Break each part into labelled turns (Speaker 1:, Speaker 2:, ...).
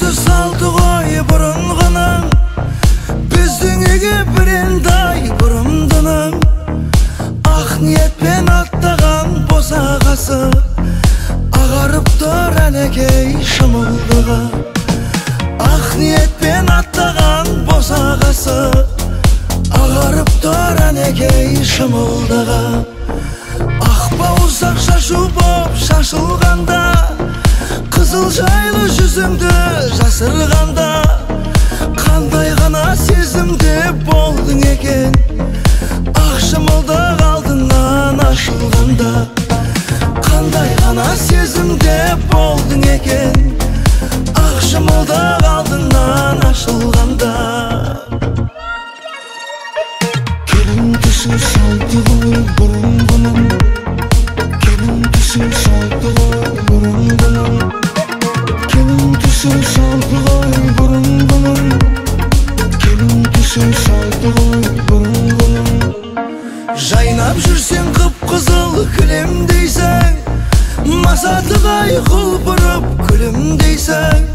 Speaker 1: түсті салты ғой бұрынғының, біздің үйге бірендай бұрымдының. Ақ ниетпен аттаған босағасы, ағарып тұр әнекей шымылдығы. Ақ ниетпен аттаған босағасы, ағарып тұр әнекей шымылдығы. Ақ бауырсақ шашу боп шашылғанда, қызыл жайлы жүзіңді жасырғанда, қандай ғана сезімде болдың екен, ақ шымылдық алдынан ашылғанда. Қандай ғана сезімде болдың екен, ақ шымылдық алдынан ашылғанда.
Speaker 2: Келін түсі салты ғой бұрынғының, келін түсі салты ғой бұрынғының, келін түсі салты ғой бұрынғының, келін түсі салты ғой бұрынғының.
Speaker 1: Жайнап жүрсең қып-қызыл кілемдейсің, масатығай құлпырып күлімдейсің.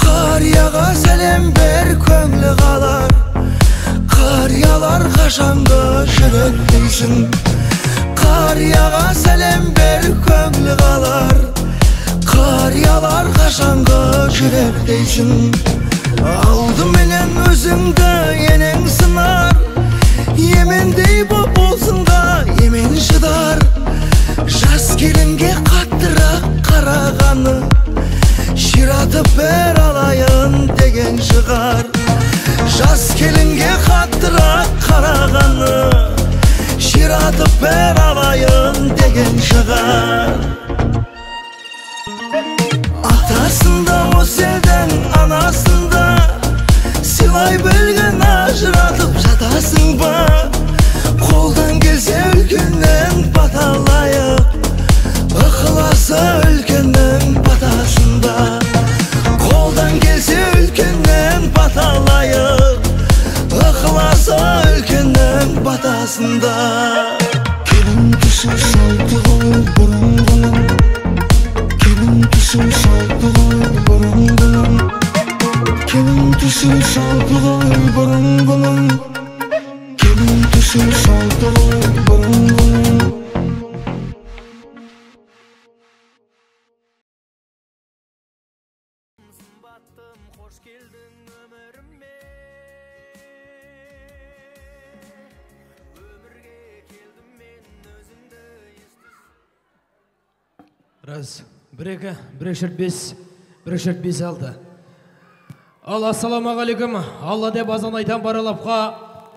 Speaker 1: Қарияға сәлем бер, көңілі қалар, қариялар қашанғы жүрек дейсің. Қарияға сәлем бер, көңілі қалар, қариялар қашанғы жүрек дейсің. Алдыменен өзіңді енең сынар, емендей боп болсынға емен шыдар. Жас келінге қаттырақ қарағаны, ширатып бір алайын деген шығар. Жас келінге қаттырақ қарағаны, ширатып бір алайын деген шығар. Атасында осы елдің анасында, сыйлай білген ажыратып жатасың ба? Қолдан келсе үлкеннен баталайық, ықыласы үлкеннің батасында. Қолдан келсе үлкеннен баталайық, ықыласы үлкеннің батасында.
Speaker 2: Келін түсі салты ғой бұрынғының, келін түсі салты ғой бұрынғының, келін түсі салты ғой бұрынғының, келін түсі салты ғой бұрынғының.
Speaker 3: Сымбаттым, қош келдің өміріме, өмірге келдім мен өзіңді естіз.
Speaker 4: Раз, бір екі, бір үш, төрт, бес, бір үш, төрт, бес, алты. Ал ассалаумағалейкум, Алла деп азан айтан баралапқа,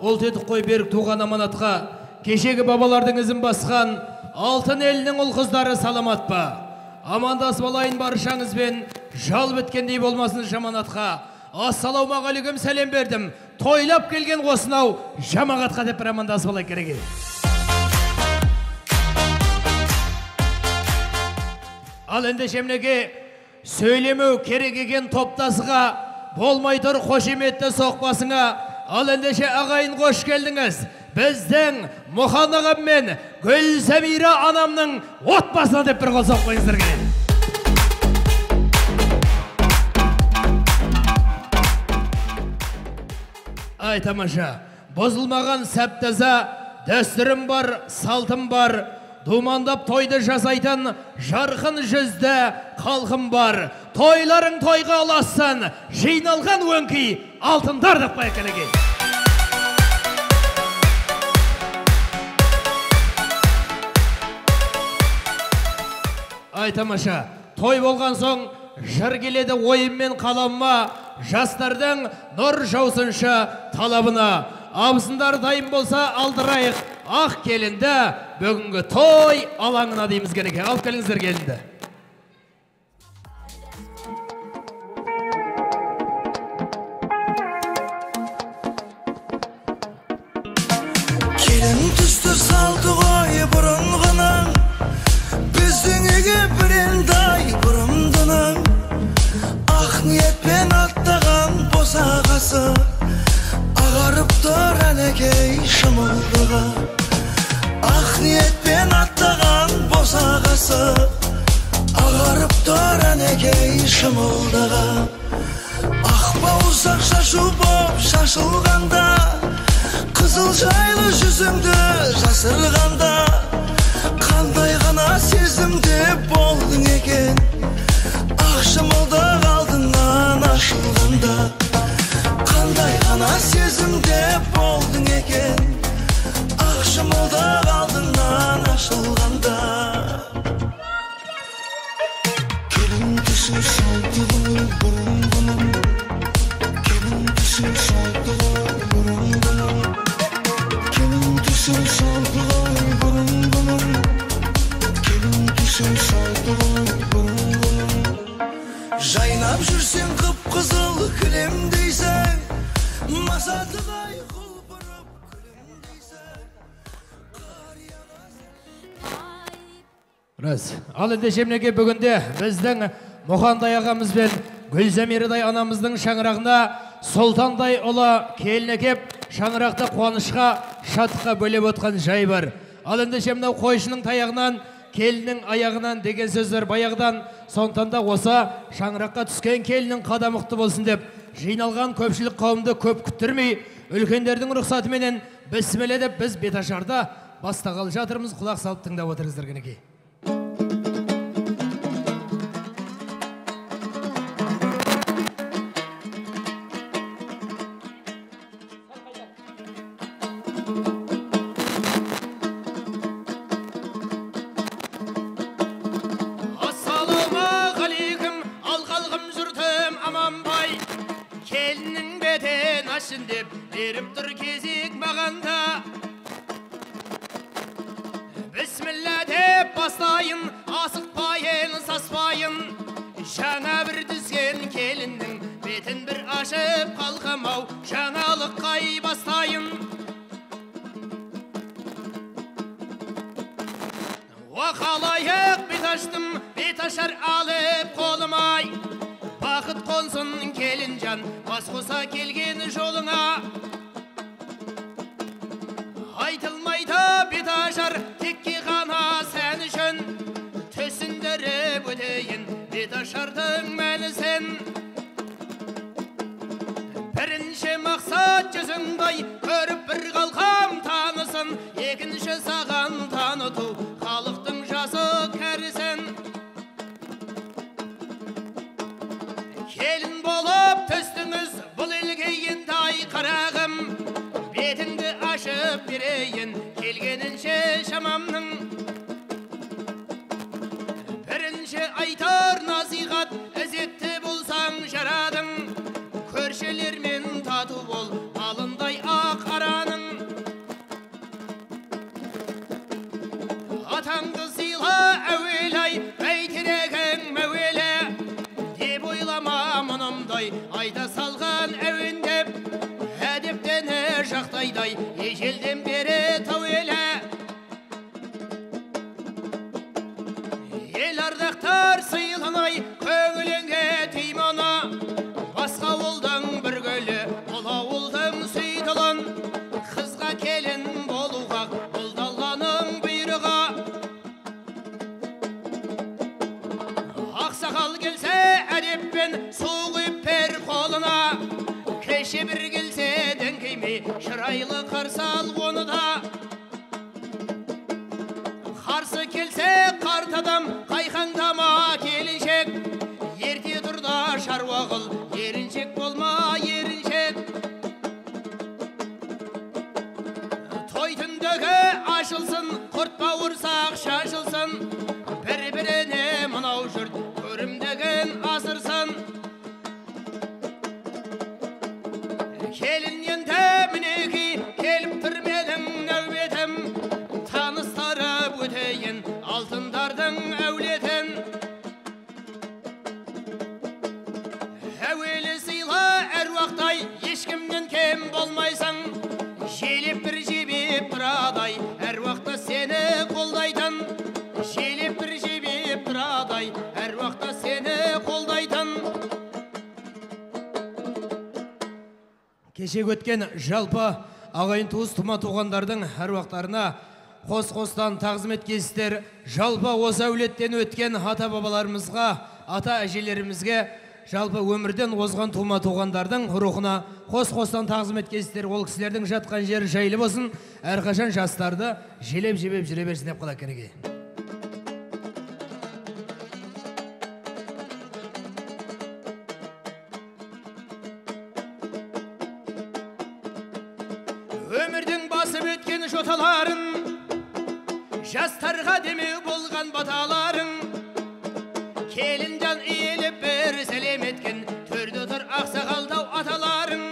Speaker 4: ұлт едік қой берік туған аманатқа, кешегі бабалардың ізін басқан алтын елінің ұл қыздары саламат па? Амандасып алайын баршаңызбен, жал біткендей болмасын жаманатқа. Ассалаумағалейкум сәлем бердім, тойлап келген осынау жамағатқа деп бір амандасып алайық керек. Ал ендеше мінеке сөйлемеу керек екен топтасыға, болмай тұр қошеметті соқпасыңа. Ал ендеше ағайын қош келдіңіз. Біздің Мұхан ағам мен Гүлзәмира анамның отбасына деп бір қол соғып қойыңыздар керек. Ай тамаша, бұзылмаған сәп-таза дәстүрім бар, салтым бар, думандап тойды жасайтын жарқын жүзді халқым бар. Тойларың тойға ұлассын, жиналған өңкей алтындар деп қояйық кәнекей. Ай тамаша, той болған соң жыр келеді ойыммен қаламма, жастардың нұр жаусыншы талабына. Абысындар дайын болса алдырайық ақ келінді бүгінгі той алаңына дейміз кәнекей. Алып келіңіздер келінді.
Speaker 1: Келін түсті салты ғой бұрынғының, біздің үйге бірендай бұрымдының. Ақ ниетпен аттаған босағасы, ағарып тұр әнекей шымылдығы. Ақ ниетпен аттаған босағасы, ағарып тұр әнекей шымылдығы. Саусақ шашу боп шашылғанда, қызыл жайлы жүзіңді жасырғанда, қандай ғана сезімде болдың екен, ақ шымылдық алдынан ашылғанда, қандай ғана сезімде болдың екен, ақ шымылдық алдынан ашылғанда.
Speaker 2: Келін түсі салты ғой бұрынғының, келін түсі салты ғой бұрынғының, келін түсі салты ғой бұрынғының, келін түсі салты ғой бұрынғының.
Speaker 1: Жайнап жүрсең қып-қызыл кілемдейсің, масатыдай құлпырып күлімдейсің.
Speaker 4: Рас. Ал ендеше мінекей бүгінде біздің Мұхандай ағамыз бен Гүлзамирадай анамыздың шаңырағына Сұлтандай ұлы келін әкеп, шаңырақты қуанышқа, шаттыққа бөлеп отқан жай бар. Ал ендеше мынау қойшының таяғынан, келіннің аяғынан деген сөздер баяғыдан, сондықтан да осы шаңыраққа түскен келіннің қадамы құтты болсын деп жиналған көпшілік қауымды көп күттірмей, үлкендердің рұқсатыменен бісміллә деп біз беташарды бастағалы жатырмыз. Құлақ салып тыңдап отырыңыздар кенекей. Ассалаумағалейкум, ал халқым жұртым аманбай. Келіннің бетін ашын деп беріп тұр кезек маған да. Бісміллә деп бастайын, асықпайын, саспайын. Жаңа бір түскен келіннің бетін бір ашып қалқам ау, жаңалыққа бастайын. Уақалайық бет аштым, бет ашар алып қолымай. Бақыт қонсын келінжан, бас қоса келген жолыңа. Айтылмайды бет ашар, текке ғана сән үшін. Түсіндіріп өтейін бет ашардың мәнісін. Бірінші мақсат жүзіңді көріп бір қалқам танысын, екінші саған таныту халықтың жасы кәрісін. Келін болып түстіңіз бұл елге енді ай қарағым, бетіңді ашып берейін келгенінше шамамның. Бірінші айтар насихат, ізетті болсаң жарадың, көршілермен тату бол балындай ақ араның. Атаңды сыйла әуелі ай, бәйтерегің мәуелі, деп ойлама мұнымдай айта салған әуендеп, әдептені жақтайдай ежелден бері тәуелі. Ел ардақтар сыйланай, көңіліңе тыймана, басқа ауылдың бір гүлі, бұл ауылдың сүйділін. Қызға келін болуға бұл даланың бұйрығы. Ақсақал келсе әдеппен су құйып бер қолына, кеше бір келсе діңкеймей шырайлы қарсы ал оны да. Қарсы келсе қарт адам қайқаңдама келіншек, ерте тұр да шаруа қыл, еріншек болма еріншек. Той түндегі ашылсын, құрт бауырсақ шашылсын, бір-біріне мынау жұрт көрімдігін асырсын. Келін енді мінекей келіп тұр менің нәубетім, таныстырып өтейін алтындардың әулетін. Әуелі сыйла әруақтай, ешкімнен кем болмайсың, желеп бір жебеп тұрадай, әруақта сені қолдайтын. Желеп бір жебеп тұрадай, әруақта сені қолдайтын. Кеше өткен жалпы ағайын туыс тума туғандардың әруақтарына қос-қостан тағзым еткенсіздер. Жалпы осы әулеттен өткен ата бабаларымызға, ата әжелерімізге жалпы өмірден озған тума туғандардың рухына қос-қостан тағзым еткенсіздер. Ол кісілердің жатқан жері жайлы болсын, әрқашан жастарды желеп жебеп жүре берсін деп қалайық кәнекей. Өмірдің басып өткен жоталарын, жастарға демеу болған баталарың, келінжан иеліп бір сәлем еткен төрде тұр ақсақалдау аталарың.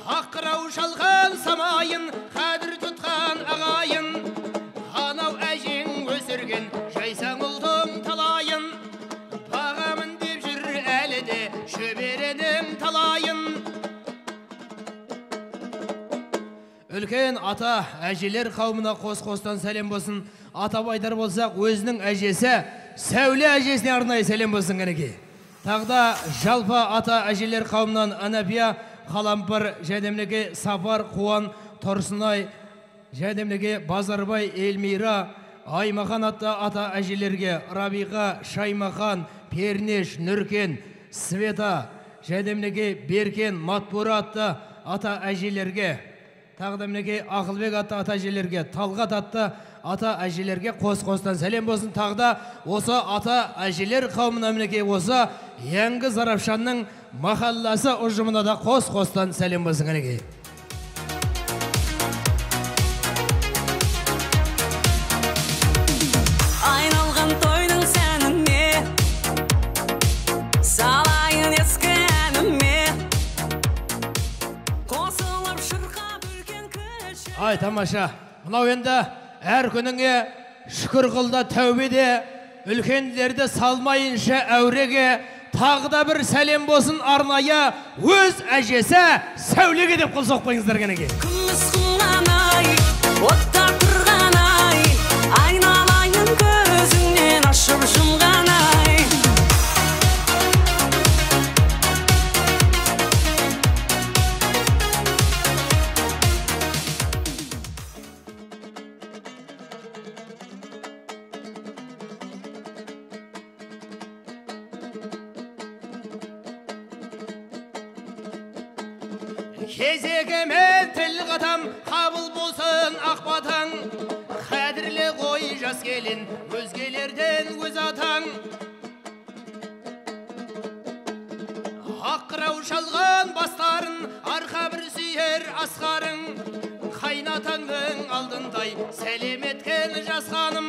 Speaker 4: Ақ қырау шалған самайын, қадір тұтқан ағайын, анау әжең өсірген жайсаң ұлдың талайын, бағамын деп жүр әлі де шөберенің талайын. Үлкен ата әжелер қауымына қос-қостан сәлем болсын. Атап айтар болсақ, өзінің әжесі Сәуле әжесіне арнайы сәлем болсын кәнекей. Тағы да жалпы ата әжелер қауымынан Анапия, Қалампыр, және Сапар, Қуан, Тұрсынай, және Базарбай, Эльмира, Аймахан атты ата әжелерге, Рабиға, Шаймахан, Пернеш, Нүркен, Света, және Беркен, Матпура атты ата әжелерге, тағы да мінекей Ақылбек атты ата әжелерге, Талғат атты ата әжелерге қос-қостан сәлем болсын. Тағы да осы ата әжелер қауымына мінекей осы Янғы Зарафшанның махалласы ұжымына да қос-қостан сәлем болсын кәнекей.
Speaker 5: Айналған тойдың сәніне, салайын ескі әніме, қосылып шырқап үлкен кіші.
Speaker 4: Ай, тамаша. Мынау енді әр күніңе шүкір қыл да тәубе де, үлкендерді салмайынша әуреге, тағы да бір сәлем болсын арнайы өз әжесі Сәулеге деп қол соқпайыңыздар кәнекей.
Speaker 5: Күміс құмған ай, отта тұрған ай, айналайын көзіңнен ашып жұмған ай.
Speaker 4: Кезегімен тіл қатам, қабыл болсын ақ батаң, қадірлі қой жас келін, өзгелерден өз атаң. Ақ қырау шалған бастарын, арқа бір сүйер асқарың, қайнатаңның алдындай сәлем еткен жас ханым.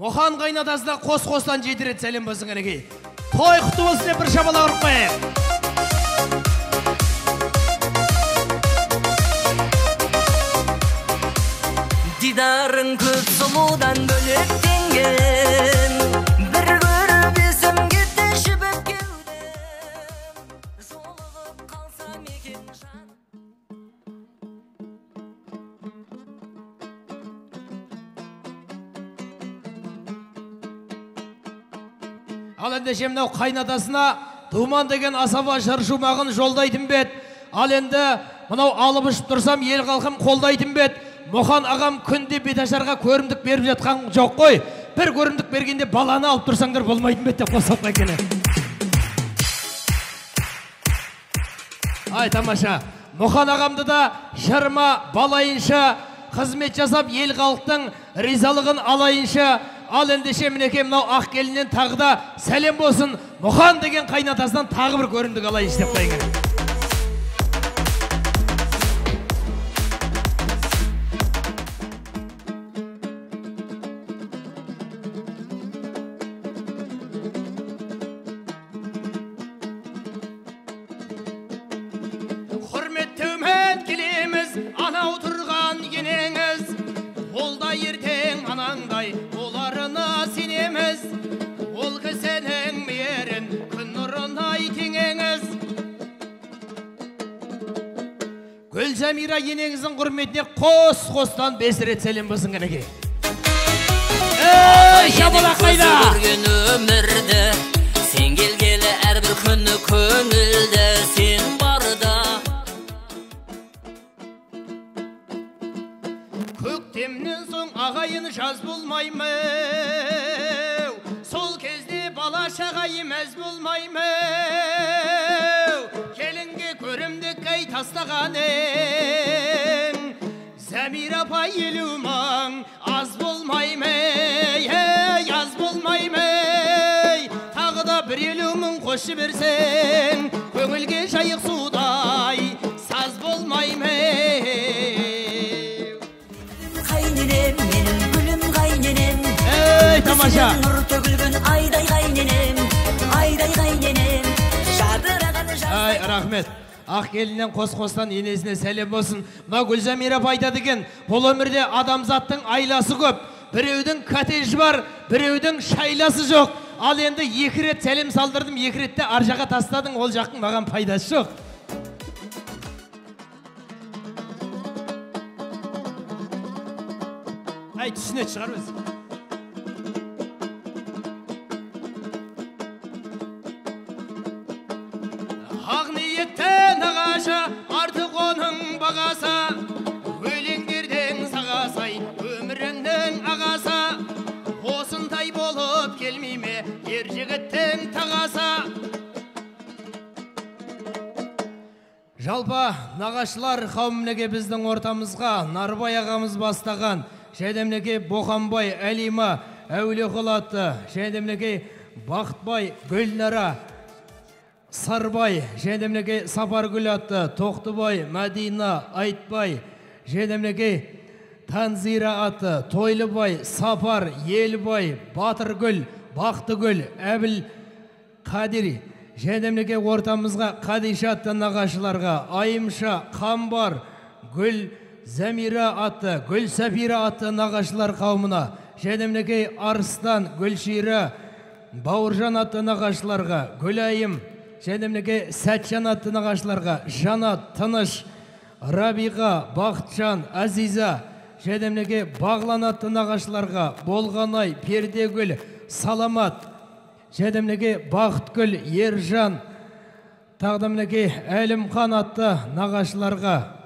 Speaker 4: Мұхан қайнатасына қос-қостан 7 рет сәлем болсын кәнекей. Той құтты болсын деп бір шапалақ ұрып қояйық.
Speaker 5: Дидарың көп сұлудан бөлектенген, бір көріп есім кетті жібіп кеудем, жолығып қалсам екен жан.
Speaker 4: Ал ендеше мынау қайнатасына Думан деген асаба жыр шумағын жолдайтын бет. Ал енді мынау алып ұшып тұрсам ел халқым қолдайтын бет. Мұхан ағам күнде беташарға көрімдік беріп жатқан жоқ қой. Бір көрімдік бергенде баланы алып тұрсаңдар болмайтын бет деп қосып қойған. Ай, тамаша. Мұхан ағамды да жырма балайынша қызмет жасап ел халықтың ризалығын алайынша. Ал ендеше мінекей мынау ақ келіннен тағы да сәлем болсын. Мұхан деген қайнатасынан тағы бір көрімдік алайыншы деп қойған. Құрметтеумен келеміз, анау тұрған енеңіз, ол да ертең анаңдай оларына сенеміз. Ол кісінің мейірін күн нұрындай теңеңіз. Гүлжамира енеңіздің құрметіне қос-қостан 5 рет сәлем болсын кәнекей. Ей, шапалақ қайда?
Speaker 5: Көрген өмірді, сен келгелі әрбір күні көңілді, сен барда.
Speaker 4: Көктемнен соң ағаш ағайын жаз болмаймы, сол кезде бала шаға емәз болмаймы. Келінге көрімдік әй тастағаның, Зәмира апай 50 мың аз болмаймы, ей, аз болмаймы. Тағы да бір 50 мың қосып берсең, көңілге жайық судай саз болмаймы.
Speaker 5: Қайненем, менің гүлім қайненем.
Speaker 4: Ей, тамаша!
Speaker 5: Нұр төгілген айдай қайненем, айдай қайненем. Жадыраған жас.
Speaker 4: Ай, рахмет. Ақ келіннен қос-қостан енесіне сәлем болсын. Мына Гүлзамира апа айтады екен, бұл өмірде адамзаттың айласы көп. Біреудің коттеджі бар, біреудің шайласы жоқ. Ал енді 2 рет сәлем салдырдым, 2 ретте ар жаққа тастадың, ол жақтың маған пайдасы жоқ. Ай, түсінеді шығар өзі. Ақ ниеттен ағашы, артық оның бағасы, өлеңдерден сағасай, өміріңнің ағасы. Осындай болып келмей ме ер жігіттің тағасы. Жалпы нағашылар қауымынеге біздің ортамызға Нарбай ағамыз бастаған, және Боқанбай, Әлима, Әулиеқұл атты, және Бақытбай, Гүлнара, Сарбай, және Сапаргүл атты, Тоқтыбай, Мәдина, Айтбай, және Танзира атты, Тойлыбай, Сапар, Елбай, Батыргүл, Бақтыгүл, Әбіл Қадир, және ортамызға Қадиша атты нағашыларға, Айымша, Қамбар, Гүл Замира атты, Гүл Сәфира атты нағашылар қауымына, және Арыстан, Гүлшира, Бауыржан атты нағашыларға, Гүлайым, және Сәтжан атты нағашыларға, Жанат, Тыныш, Рабиға, Бақытжан, Азиза, және Бағлан атты нағашыларға, Болғанай, Пердегүл, Саламат, және Бақытгүл, Ержан, тағы да Әлімхан атты нағашыларға,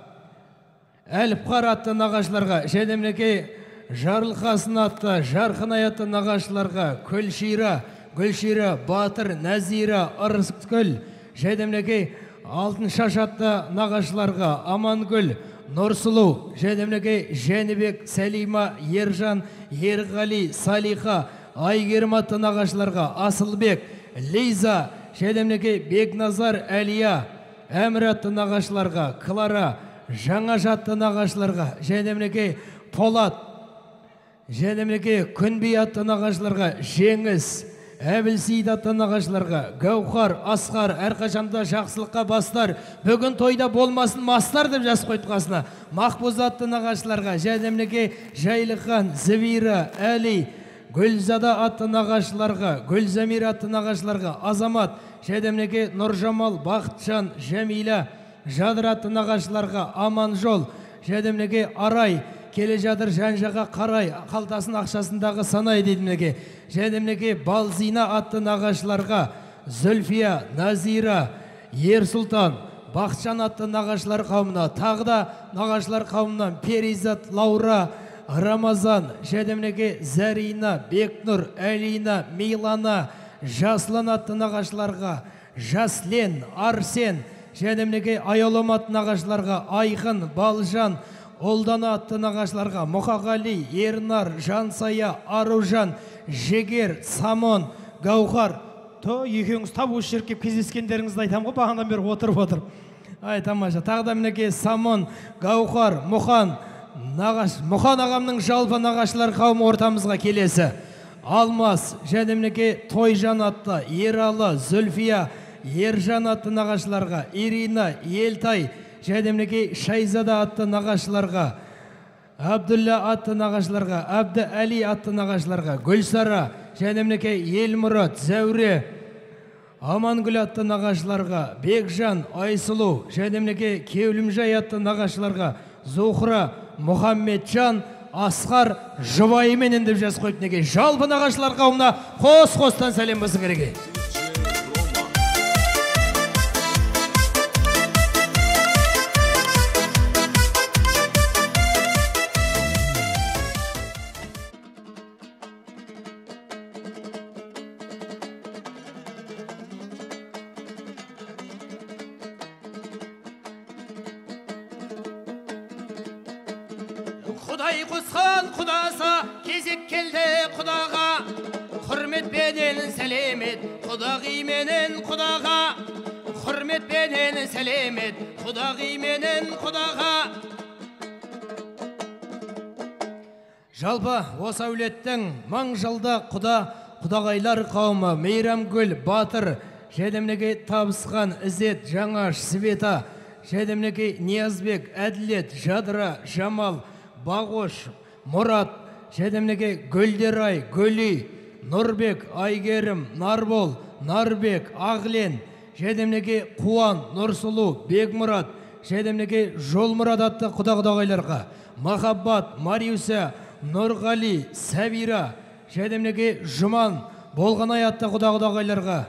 Speaker 4: Әліпқар атты нағашыларға, және Жарылқасын атты, Жарқынай атты нағашыларға, Күлшира, Гүлшира, Батыр, Нәзира, Ырысгүл, және Алтыншаш атты нағашыларға, Амангүл, Нұрсұлу, және Жәнібек, Сәлима, Ержан, Ерғали, Салиха, Айгерім атты нағашыларға, Асылбек, Лиза, және Бекназар, Әлия, Әмір атты нағашыларға, Клара, Жаңаш атты нағашыларға, және Полат, және Күнби атты нағашыларға, Жеңіс, Әбілсейіт атты нағашыларға, Гауһар, Асқар, әрқашанда жақсылыққа бастар, бүгін тойда болмасын мастар деп жазып қойды қасына. Мақпоз атты нағашыларға, және Жайлыхан, Зібира, Әли, Гүлзада атты нағашыларға, Гүлзамир атты нағашыларға, Азамат, және Нұржамал, Бақытжан, Жәмила, Жадыр атты нағашыларға, Аманжол, және Арай, келе жатыр жан жаққа қарай, қалтасын ақшасындағы санай дейді мінеке. Және мінеке Балзина атты нағашыларға, Зүлфия, Назира, Ерсұлтан, Бақытжан атты нағашылар қауымына, тағы да нағашылар қауымынан Перизат, Лаура, Рамазан, және мінеке Зарина, Бекнұр, Әлина, Милана, Жаслан атты нағашыларға, Жаслен, Арсен, және мінеке Аяулым атты нағашыларға, Айқын, Балжан, Олдана атты нағашыларға, Мұқағали, Ернар, Жансая, Аружан, Жегер, Самон, Гауһар. То екеуіңіз тап осы жерге келіп кездескендеріңізді айтамын ғой, бағанадан бері отырып отырып. Ай, тамаша. Тағы да мінекей Самон, Гауһар, Мұқан, нағаш, Мұқан ағамның жалпы нағашылар қауымы ортамызға келесі. Алмас, және мінекей Тойжан атты, Ералы, Зүлфия, Ержан атты нағашыларға, Ирина, Елтай, және мінекей Шайзада атты нағашыларға, Абдулла атты нағашыларға, Әбді Әли атты нағашыларға, Гүлсара, және мінекей Елмұрат, Зәуре, Амангүл атты нағашыларға, Бекжан, Айсұлу, және мінекей Кеулімжай атты нағашыларға, Зухра, Мұхаммеджан, Асқар жұбайыменен деп жазып қойып мінекей жалпы нағашылар қауымына қос-қостан сәлем болсын керек. Құдай қосқан құдасы, кезек келді құдаға. Құрметпенен сәлемет, құдағименен құдаға. Құрметпенен сәлемет, құдағименен құдаға. Жалпы осы әулеттің мың жылда құда құдағайлар қауымы Мейрамгүл, Батыр, және Табысқан, Ізет, Жаңаш, Света, және Ниязбек, Әділет, Жадыра, Жамал, Бағош, Мұрат, және Гүлдерай, Гүли, Нұрбек, Айгерім, Нарбол, Нарбек, Ағлен, және Қуан, Нұрсұлу, Бекмұрат, және Жолмұрат атты құда-құдағайларға, Махаббат, Мариуса, Нұрғали, Сәбира, және Жұман, Болғанай атты құда-құдағайларға,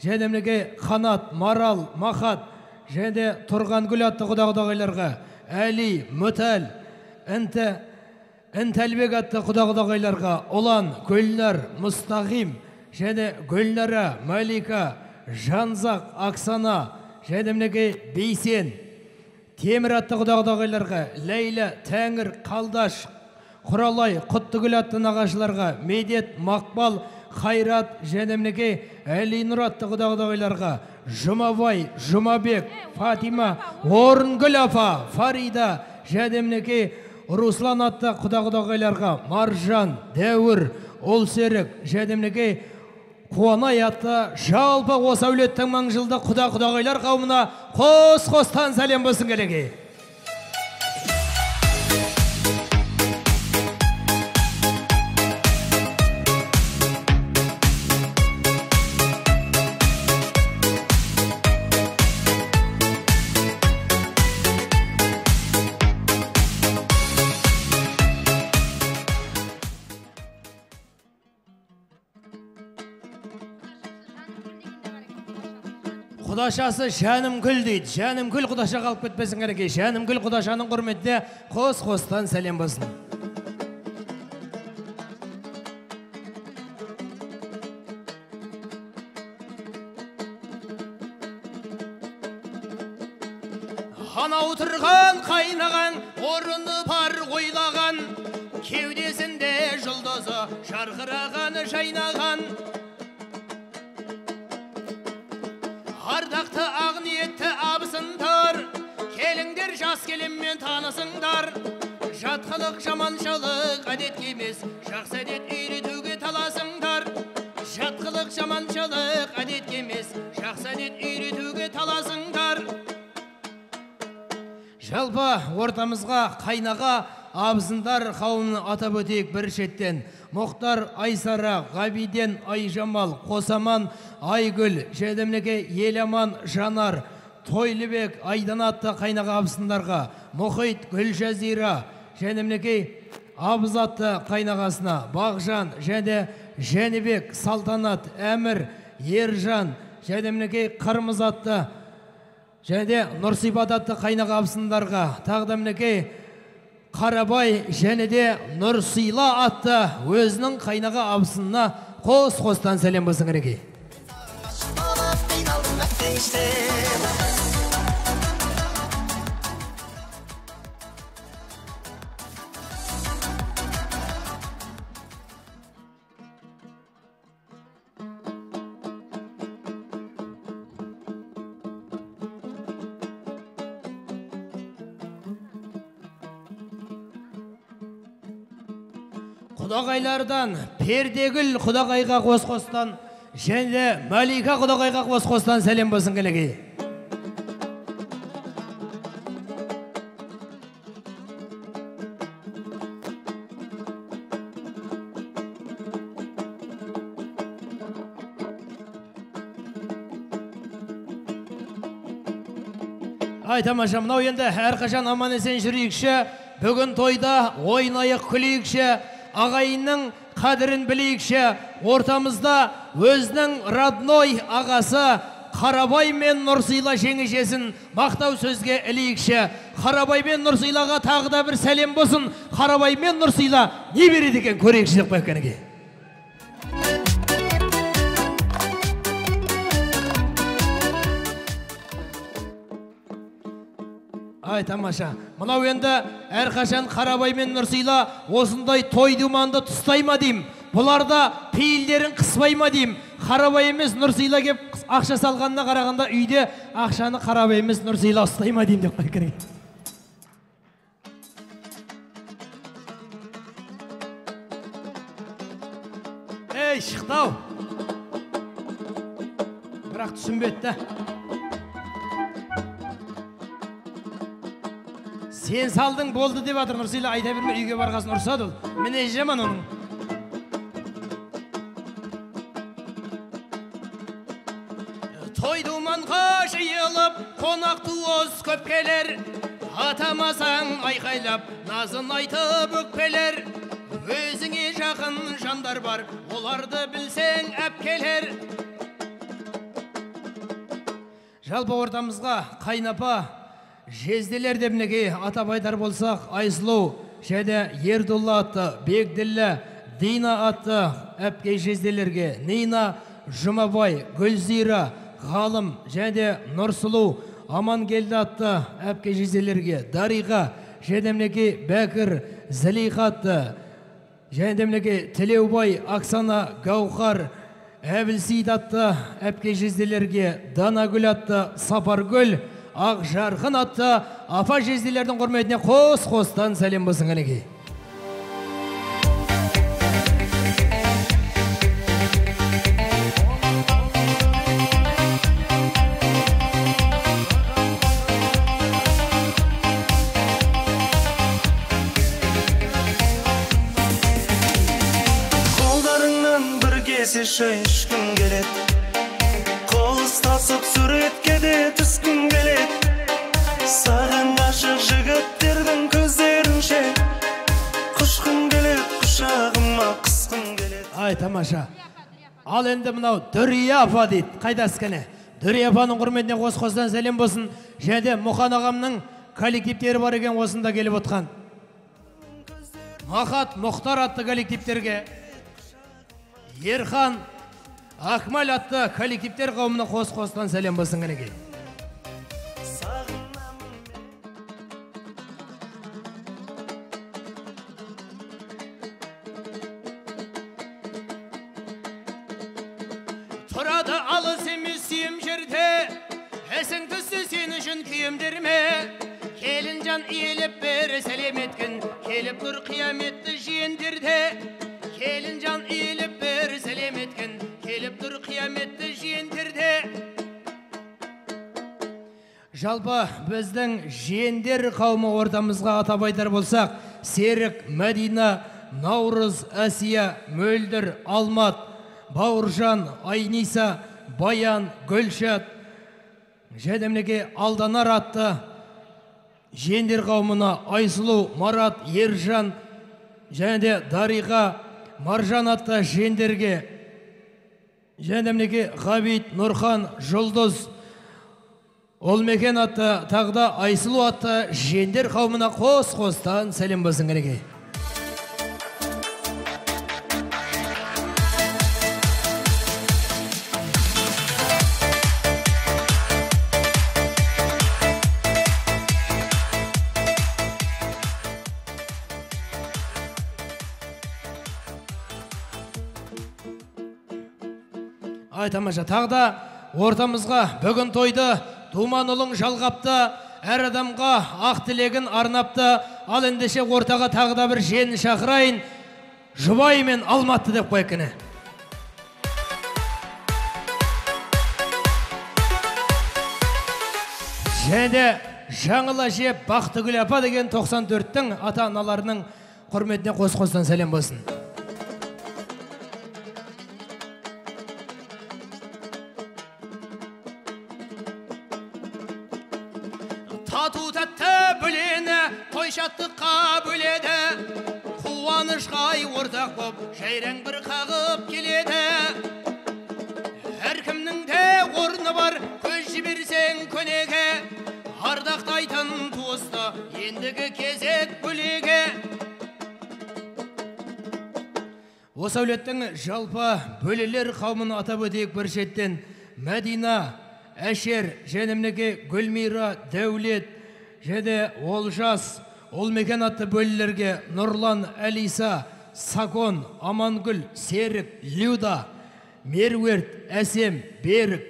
Speaker 4: және Қанат, Марал, Махат, және Тұрғангүл атты құда-құдағайларға, Әли, Мүтәл, Інтәлбек атты құда-құдағайларға, Ұлан, Гүлнар, Мұстағим, және Гүлнара, Малика, Жанзақ, Аксана, және Бейсен, Темір атты құда-құдағайларға, Ләйлә, Тәңір, Қалдаш, Құралай, Құттыгүл атты нағашыларға, Медет, Мақпал, Хайрат, және Әлинұр атты құда-құдағайларға, Жұмабай, Жұмабек, Фатима, Орынгүл апа, Фарида, және Руслан атты құда-құдағайларға, Маржан, Дәуір, Олсерік, және Қуанай атты жалпы осы әулеттің мың жылды құда-құдағайлар қауымына қос-қостан сәлем болсын келеге. Құдашасы Жәнімгүл дейді. Жәнімгүл құдаша қалып кетпесін кереке. Жәнімгүл құдашаның құрметіне қос-қостан сәлем болсын. Анау тұрған қайнаған, орыны бар ойлаған, кеудесінде жұлдызы жарқыраған, жайнаған. Ардақты ақ ниетті абысындар, келіңдер жас келінмен танысыңдар. Жатқылық жаманшылық әдет емес, жақсы әдет үйретуге таласыңдар. Жатқылық жаманшылық әдет емес, жақсы әдет үйретуге таласыңдар. Жалпы ортамызға қайнаға абысындар қауымын атап өтейік бір шеттен. Мұхтар, Айсара, Ғабиден, Айжамал, Қосаман, Айгүл, және Еламан, Жанар, Тойлыбек, Айдан атты қайнаға абысындарға, Мұхит, Гүлжазира, және Абыз атты қайнағасына, Бағжан, және Жәнібек, Салтанат, Әмір, Ержан, және Қырмыз атты, және Нұрсипат атты қайнаға абысындарға, тағы да Қарабай және де Нұрсила атты өзінің қайнаға абысынына қос-қостан сәлем болсын кереке. Құдағайлардан Пердегүл құдағайға қос-қостан және Малика құдағайға қос-қостан сәлем болсын келеге. Ай тамаша, мынау енді әрқашан аман есен жүрейікші, бүгін тойда ойнайық, күлейікші, ағайынның қадірін білейікші. Ортамызда өзінің родной ағасы Қарабай мен Нұрсила жеңешесін мақтау сөзге ілейікші. Қарабай мен Нұрсилаға тағы да бір сәлем болсын. Қарабай мен Нұрсила не береді екен көрейікші деп қояйық кәнеке. Ай, тамаша. Мынау енді әрқашан Қарабай мен Нұрсила осындай той думанды тұстай ма деймін. Бұлар да пейілдерін қыспай ма деймін. Қарабай емес Нұрсила кеп ақша салғанына қарағанда үйде ақшаны Қарабай емес Нұрсила ұстай ма деймін деп қойып керек. Ей, шықты-ау. Бірақ түсінбеді да. Сен салдың болды деп жатыр Нұрсила, айта берме, үйге барғасын ұрсады ол. Міне жаман оның. Той думанға жиылып, қонақ туыс көп келер. Атамасаң айқайлап, назын айтып өкпелер. Өзіңе жақын жандар бар, оларды білсең әпкелер. Жалпы ортамызға қайнапа, жезделер деп мінекей атап айтар болсақ, Айсұлу және Ердулла атты, Бекділлә, Дина атты әпке жезделерге, Нина, Жұмабай, Гүлзира, Ғалым және Нұрсұлу, Амангелді атты әпке жезделерге, Дариға және мінекей Бәкір, Зілиха атты, және мінекей Тілеубай, Оксана, Гаухар, Әбілсейіт атты әпке жезделерге, Данагүл атты, Сапаргүл, Ақ жарқын атты апа жезделердің құрметіне қос-қостан сәлем болсын кәнекей.
Speaker 2: Қолдарыңнан бір кесе шай ішкім келеді, қол ұстасып суретке де түскім келеді. Саған ғашық жігіттердің көздерінше құшқым келеді, құшағыма қысқым келеді.
Speaker 4: Ай, тамаша. Ал енді мынау Дүрия апа дейді. Қайдасы кәне? Дүрия апаның құрметіне қос-қостан сәлем болсын. Және Мұқан ағамның коллективтері бар екен осында келіп отқан. Махат Мұхтар атты коллективтерге, Ерхан Акмал атты коллективтер қауымына қос-қостан сәлем болсын кәнекей. Тұрады алыс емес сүйім жерде, әсің түсті сен үшін күйімдерме. Келінжан иеліп бері сәлем еткен, келіп тұр қияметті жиендерде. Келінжан иеліп бері сәлем еткен, келіп тұр қияметті жиендерде. Жалпы біздің жиендер қауымы ортамызға атап айтар болсақ, Серік, Мәдина, Наурыз, Әсия, Мөлдір, Алмат, Бауыржан, Айниса, Баян, Гүлшат, және мінекей Алданар атты жиендер қауымына Айсұлу, Марат, Ержан, және де Дариға, Маржан атты жиендерге, және мінекей Ғабит, Нұрхан, Жұлдыз, Олмекен атты, тағы да Айсұлу атты жиендер қауымына қос-қостан сәлем болсын кәнекей. Ай, тамаша. Тағы да ортамызға бүгін тойды Думанұлың жалғапты, әр адамға ақ тілегін арнапты. Ал ендеше ортаға тағы да бір жиенін шақырайын, Жұбай мен Алматы деп қояйық кәне. Және де Жаңыл әже, Бақтыгүл апа деген 94-тің ата-аналарының құрметіне қос-қостан сәлем болсын. Тату тәтті бөлені той шаттыққа бөледі, қуанышқа ортақ боп жайраң бір қағып келеді. Әркімнің де орны бар, көз жіберсең көнеге, ардақтайтын туысты ендігі кезек бөлеге. Осы әулеттің жалпы бөлелер қауымын атап өтейік бір шеттен. Мәдина, Әшер, және мінекей Гүлмира, Дәулет, және Олжас, Олмекен атты бөлелерге, Нұрлан, Әлиса, Сакон, Амангүл, Серік, Люда, Меруерт, Әсем, Берік,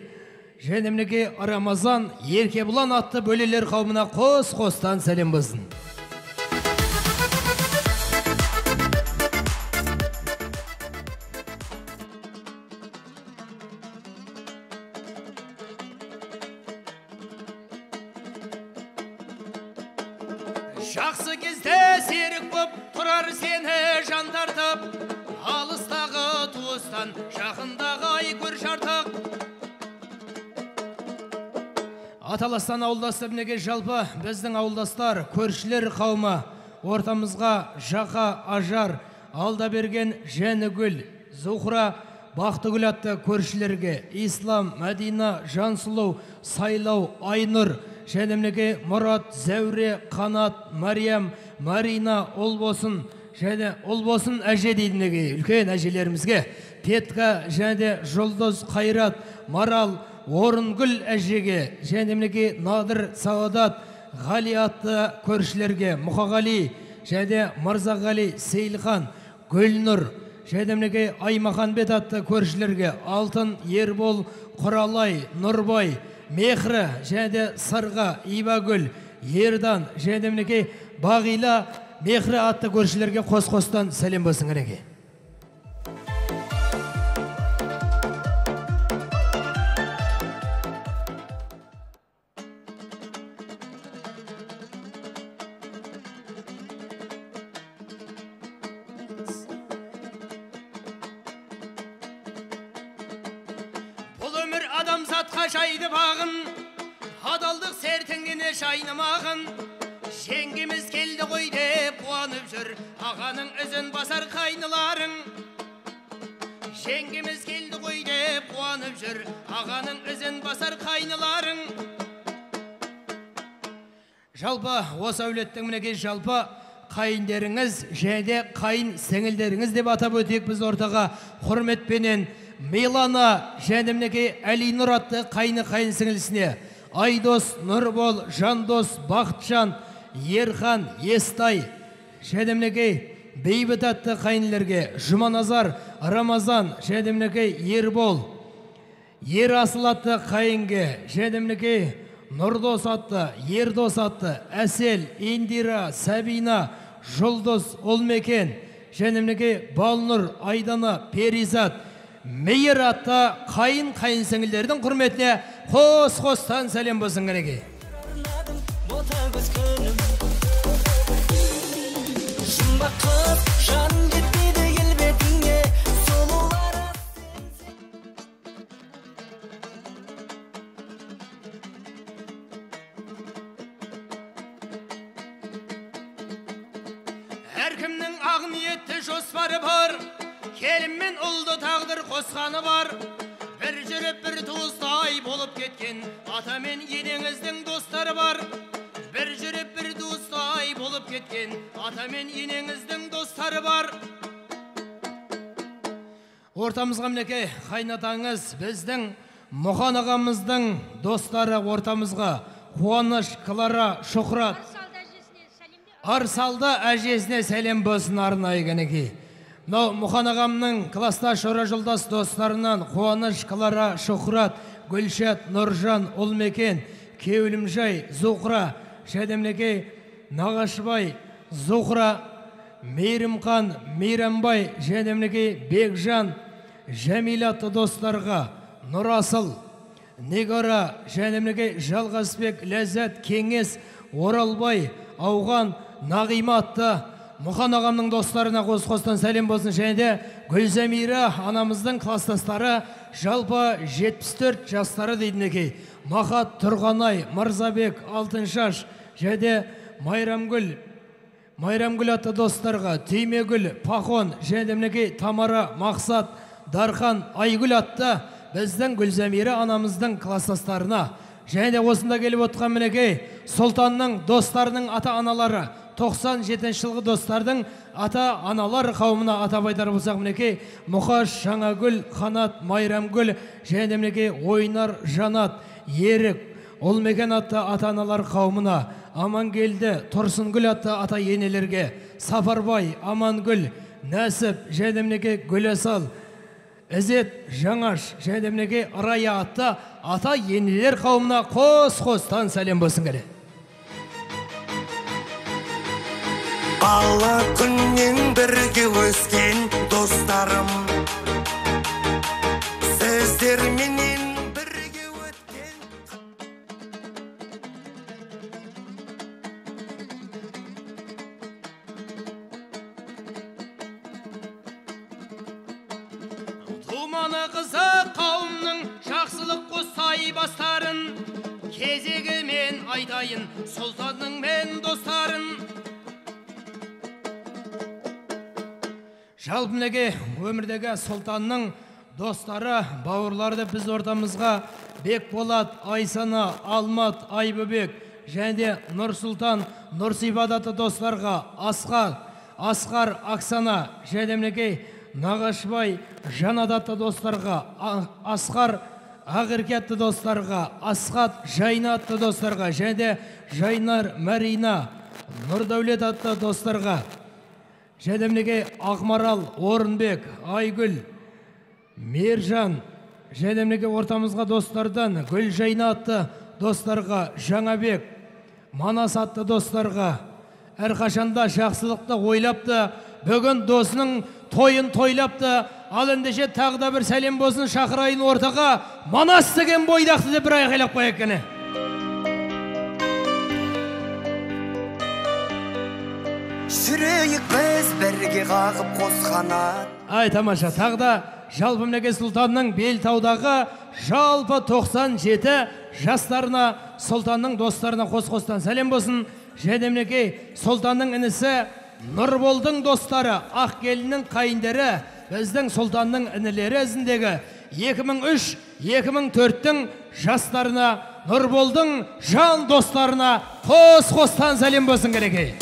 Speaker 4: және мінекей Рамазан, Еркебұлан атты бөлелер қауымына қос-қостан сәлем болсын. Жақсы кезде серік боп тұрар сені жан тартып, алыстағы туыстан жақындағы ай көрші артық. Аталастан ауылдасты мінекей жалпы біздің ауылдастар, көршілер қауымы ортамызға Жақа, Ажар, Алдаберген, Жәнігүл, Зухра, Бақтыгүл атты көршілерге, Ислам, Мәдина, Жансұлу, Сайлау, Айнұр, және мінекей Мұрат, Зәуре, Қанат, Мариям, Марина, Ұлбосын, және Ұлбосын әже дейді мінекей үлкен әжелерімізге, Петка, және де Жұлдыз, Қайрат, Марал, Орынгүл әжеге, және мінекей Надыр, Саудат, Ғали атты көршілерге, Мұқағали, және де Мырзағали, Сейілхан, Гүлнұр, және мінекей Аймаханбет атты көршілерге, Алтын, Ербол, Құралай, Нұрбай, Мехрі, және де Сырға, Ибагүл, Ердан, және де мінекей Бағила, Мехрі атты көршілерге қос-қостан сәлем болсын мінекей. Бұл өмір адамзатқа жайды бағын, адалдық сертіңнен шайнамағын. Жеңгеміз келді ғой деп қуанып жүр, ағаның ізін басар қайныларың. Жеңгеміз келді ғой деп қуанып жүр, ағаның ізін басар қайныларың. Жалпы осы әулеттің мінекей жалпы қайындеріңіз және де қайын сіңілдеріңіз деп атап өтейік біз ортаға құрметпенен Милана және мінекей Әлинұр атты қайны қайын сіңілісіне, Айдос, Нұрбол, Жандос, Бақытжан, Ерхан, Естай, және мінекей Бейбіт атты қайынлерге, Жұманазар, Рамазан, және мінекей Ербол, Ерасыл атты қайынге, және мінекей Нұрдос атты, Ердос атты, Әсел, Индира, Сәбина, Жұлдыз, Олмекен, және мінекей Балнұр, Айдана, Перизат, Мейір атты қайын қайын сіңілдердің құрметіне қос-қостан сәлем болсын мінекей.
Speaker 5: Жұмбақ қыз, жан кетпейді келбетіңе, сұлулар.
Speaker 4: Әркімнің ақ ниетті жоспары бар, келін мен ұлды тағдыр қосқаны бар. Бір жүріп бір туыстай болып кеткен ата мен енеңіздің достары бар. Бір жүріп бір туыстай болып кеткен ата мен енеңіздің достары бар. Ортамызға мінекей қайнатаңыз біздің Мұқан ағамыздың достары ортамызға Қуаныш, Клара, Шұхрат, Арсалды әжесіне сәлем болсын арнайы кәнекей. Мынау Мұқан ағамның кластас жора жолдас достарынан Қуаныш, Клара, Шұхрат, Гүлшат, Нұржан, Ұлмекен, Кеулімжай, Зухра, және мінекей Нағашыбай, Зухра, Мейірімхан, Мейрамбай, және мінекей Бекжан, Жәмила атты достарға, Нұрасыл, Нигора, және мінекей Жалғасбек, Ләззат, Кеңес, Оралбай, Ауған, Нағима атты Мұқан ағамның достарына қос-қостан сәлем болсын. Және де Гүлзәмира анамыздың кластастары жалпы 74 жастары дейді мінекей. Махат, Тұрғанай, Мырзабек, Алтыншаш, және де Майрамгүл, Майрамгүл атты достарға, Түймегүл, Пахон, және де мінекей Тамара, Мақсат, Дархан, Айгүл атты біздің Гүлзәмира анамыздың кластастарына. Және де осында келіп отқан мінекей Сұлтанның достарының ата-аналары, 97 жылғы достардың ата-аналар қауымына атап айтар болсақ мінекей Мұқаш, Жаңагүл, Қанат, Майрамгүл, және де мінекей Ойнар, Жанат, Ерік, Ұлмекен атты ата-аналар қауымына, Амангелді, Тұрсынгүл атты ата енелерге, Сафарбай, Амангүл, Нәсіп, және мінекей Гүласал, Ізет, Жаңаш, және мінекей Рая атты ата енелер қауымына қос-қостан сәлем болсын келе.
Speaker 1: Бала күннен бірге өскен достарым, сіздер менен бірге өткен.
Speaker 4: Думаны қызы қауымның жақсылық қосай бастарын, кезегі мен айтайын сұлтанның мен достарын. Жалпы мінекей өмірдегі сұлтанның достары, бауырлары деп біз ортамызға Бекболат, Айсана, Алмат, Айбөбек және де Нұрсұлтан, Нұрсипат атты достарға, Асқар, Аксана және де мінекей Нағашбай, Жанат атты достарға, Асқар, Ақерке атты достарға, Асқат, Жайна атты достарға және де Жайнар, Марина, Нұрдәулет атты достарға, және мінекей Ақмарал, Орынбек, Айгүл, Мержан, және мінекей ортамызға достардан Гүлжайна атты достарға, Жаңабек, Манас атты достарға, әрқашанда жақсылықты ойлапты, бүгін досының тойын тойлапты. Ал ендеше тағы да бір сәлем болсын, шақырайын ортаға Манас деген бойдақты деп бір айқайлап қояйық кәне.
Speaker 1: Жүрейік біз бірге қағып қос қанат.
Speaker 4: Ай тамаша, тағы да жалпы мінекей сұлтанның Белтаудағы жалпы 97 жастарына, сұлтанның достарына қос-қостан сәлем болсын. Және мінекей сұлтанның інісі Нұрболдың достары, Ақкеліннің қайындері, біздің сұлтанның інілері ізіндегі 2003-2004-тің жастарына, Нұрболдың жан достарына қос-қостан сәлем болсын керекей.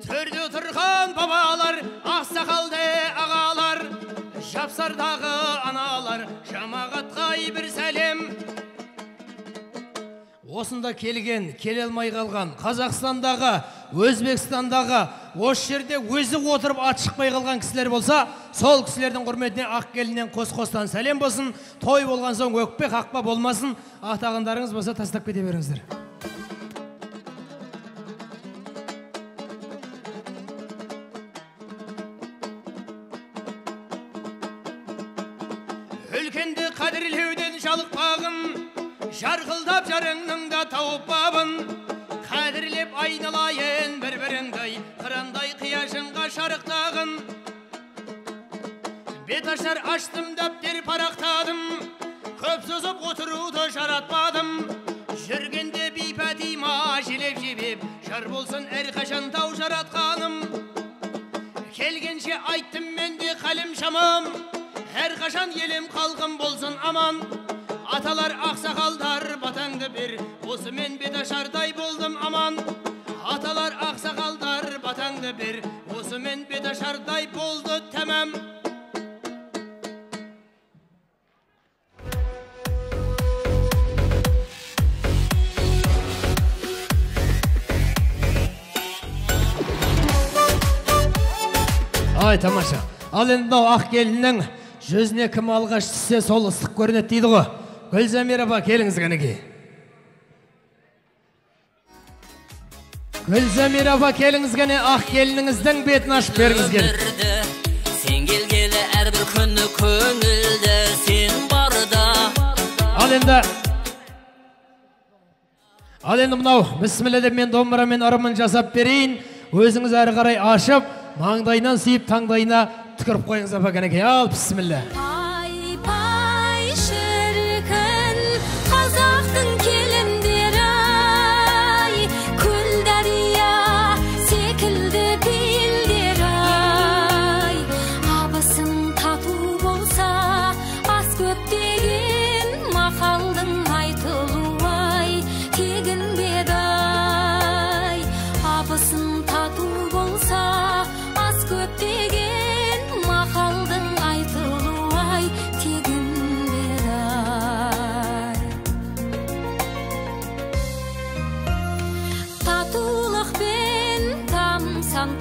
Speaker 4: Төрде отырған бабалар, ақсақалды ағалар, жапсардағы аналар, жамағатқа бір сәлем. Осында келген, келе алмай қалған, Қазақстандағы, Өзбекстандағы, осы жерде өзі отырып ат шықпай қалған кісілер болса, сол кісілердің құрметіне ақ келіннен қос-қостан сәлем болсын. Той болған соң өкпе қақпа болмасын, атағандарыңыз болса тастап кете беріңіздер. Үлкенді қадірлеуден жалықпағын, жарқылдап жарыңның да тауып бабын, қадірлеп айналайын бір-біріңді, қырандай қияшыңға шарықтағын. Бет ашар аштым дәптер парақтадым, көп созып отыруды жаратпадым. Жүргенде бейпәтима желеп жебеп, жар болсын әрқашан тау жаратқаным. Келгенше айттым мен де қалім шамам, әрқашан елім қалқым болсын аман. Аталар ақсақалдар батаңды бер, осымен бет ашардай болдым аман. Аталар ақсақалдар батаңды бер, осымен бет ашардай болды тәмам. Ай тамаша. Ал енді мынау ақ келіннің жүзіне кім алғаш түссе сол ыстық көрінеді дейді ғой. Гүлзамира апа, келіңіз кәнекей. Гүлзамира апа, келіңіз кәне, ақ келініңіздің бетін ашып беріңіз кел.
Speaker 5: Сен келгелі әрбір күні көңілді, сен барда.
Speaker 4: Ал енді мынау бісміллә деп мен домбырамен ырымын жасап берейін. Өзіңіз әрі қарай ашып, маңдайынан сүйіп, таңдайына түкіріп қойыңыз апа кәнекей. Ал бісміллә.
Speaker 6: Пай, пай, шіркін, қазақтың келіндері ай, көл дария секілді белдері